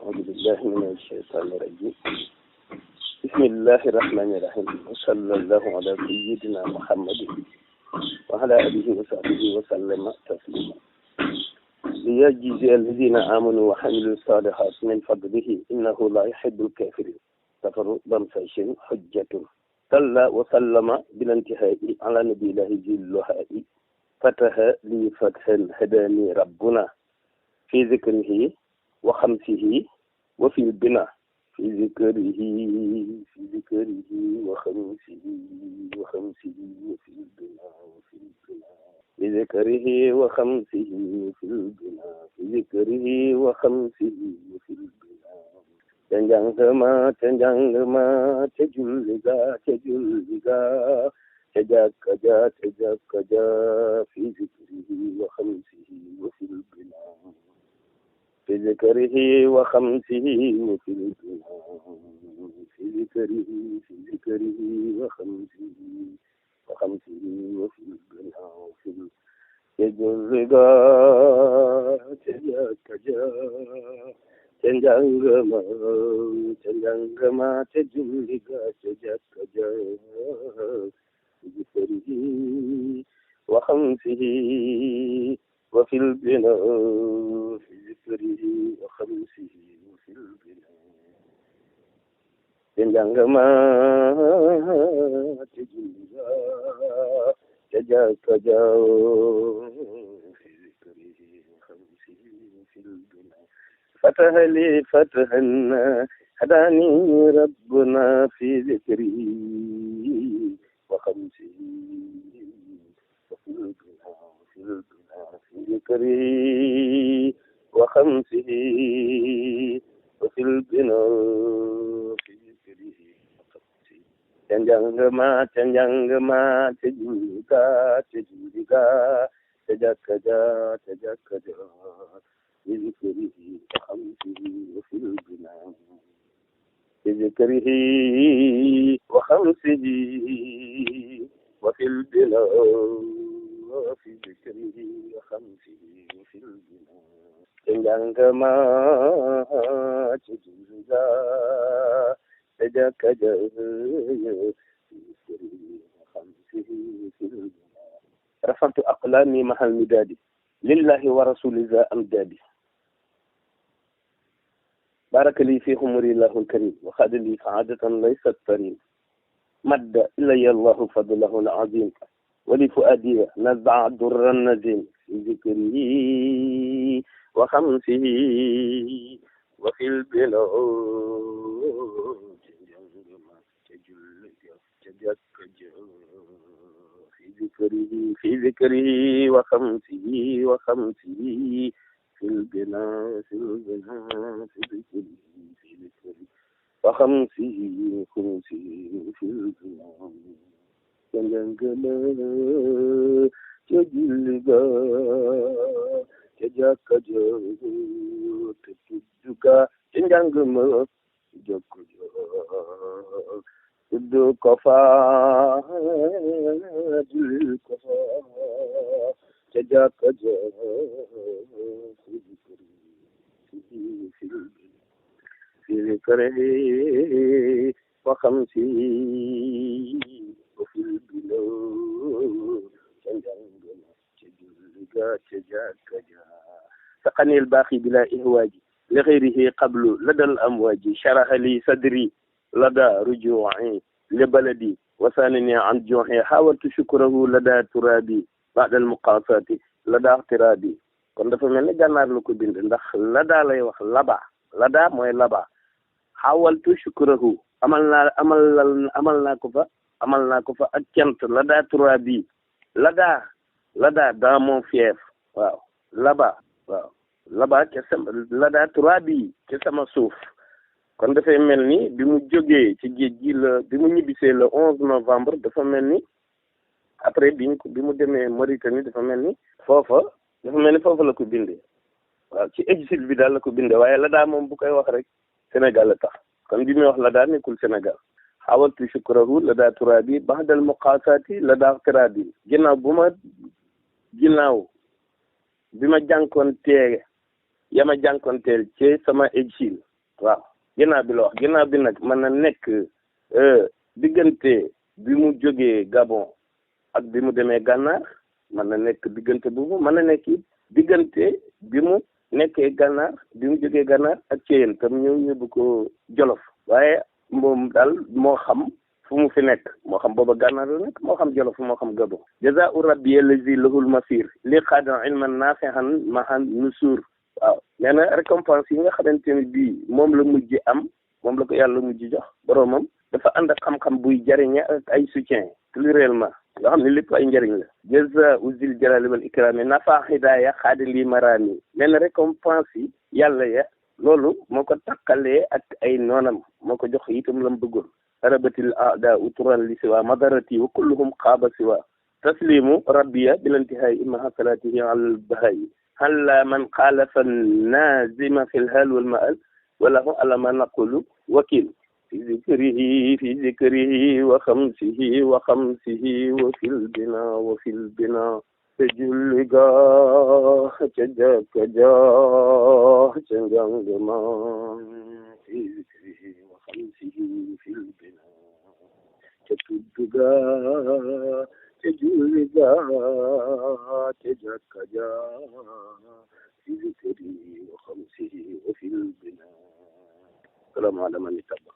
أعوذ بالله من الشيطان الرجيم بسم الله الرحمن الرحيم وصلى الله على سيدنا محمد وعلى آله وصحبه وسلم تسليما ليجزي الذين آمنوا وعملوا الصالحات من فضله إنه لا يحب الكافرين تفرقا فاشن حجة صلى وسلم بالانتهاء على نبي الله ذي اللهاء فتح لي فتحا هداني ربنا في ذكره وخمسه وفي البناء في ذكره وخمسه وفي البناء في ذكره وخمسه وفي البناء في ذكره وخمسه وفي البناء تنجانغما تجلغا تجاكجا في ذكره وخمسه وفي البناء في ذكره وخمسه وفي البناء في ذكره وخمسه وفي البناء وفي تجلغا تجاكجا تنجانغما تجلغا تجاكجا في ذكره وخمسه وفي البناء في ذكره وخمسه وفي البناء تنجانغما تجلغا تجاكجا في ذكره وخمسه وفي البناء فتح لي فتحا هداني ربنا في ذكره وخمسه وفي البناء في ذكره وخمسه وفي البناء في ذكره وخمسه تنجانغما تجلغا تجاكجا في ذكره وخمسه وفي البناء في ذكره وخمسه وفي البناء في ذكره وخمسه وفي البناء تنجانغما تجلغا تجاكجا في ذكره وخمسه وفي البناء رفعت أقلامي مع المداد لله ورسول ذا أمدادي بارك لي في عمري الله الكريم وخذ لي سعادة ليست تريم مد إلي الله فضله العظيم ولفؤادي نزع در النزيم في ذكره وخمسه وفي البناء في ذكره وخمسه في البناء في ذكره وخمسه في البناء تنجانغما تجلغا تجاكجا تجاكجا تنجانغما تجاكجا الكفا تجاكجا في ذكره وخمسه وفي البناء تنجانغما تجاكجا سقني الباقي بلا إهواج لغيره قبل لدى الأمواج شرح لي صدري لدى رجوعي لبلدي وسانني عن جوعي حاولت شكره لدى ترابي بعد المقاصات لدى اغترابي kon dafa mel ni gànnaar la ko bind ndax lada lay wax lada mooy laba xawaltu shukurahu amal naa ko fa ak cant lada turabi lada dans mon fief waaw laba ca sama lada turabi ca sama suuf kon dafay mel ni bi mu jógee ci géej gi bi mu ñibbisee le 11 novembre dafa mel ni après bi mu demee Mauritanie dafa mel ni foofa la ko bindee waaw ci exil bi daal la ko bindee waaye la daa moom bu koy wax rek Sénégal la tax kon bi muy wax la daa nekkul Sénégal xawaltu shukrahu la daa turabi baxdal muqaasaati la daa turabi ginnaaw bi ma jànkoonteel ci sama exil waaw ginnaaw bi la wax ginnaaw bi nag mën na nekk diggante bi mu jógee Gabon ak bi mu demee Gànnaar mën na nekk diggante boobu mën na nekk diggante bi mu nekkee Gànnaar bi mu jógee Gànnaar ak Ceyeen tam ñëw ñëbbu ko Jolof waaye moom daal moo xam fu mu fi nekk moo xam booba Gànnaar la nekk moo xam Jolof moo xam Gabon jazaa'u rabbi allazi lahul masir li xaadan ilman nafihan mahan nusur waaw nee na récompense yi nga xamante ne bii moom la mujj am moom la ko yàlla mujj jox boroomam dafa ànd ak xam-xam buy jariñe ak ay soutien pluriellement yoo xam ne lépp ay njëriñ la jazaa'u zil jalali wal ikrami nafa hidaya xaadali marami nee na récompense yi yàlla ya loolu moo ko takkalee ak ay noonam moo ko jox itam la mu bëggoon arabatil aada uturan li siwa madarati wa kulluhum xaaba siwa taslimu rabbiya bilantihaay imaha salatihi alal bahayi halla man xaalafa nazima fi lhal walmaal walahu ala ma naqulu wakil fi zikrihi wa xamsihi wa fil bina te julli ga ca jàkka ja ca njàng ma fi zikrihi wa xamsihi fil bina ca tudd ga ca julli ga ca jàkka ja fi zikrihi wa xamsihi wa fil bina salaam ala man ittaba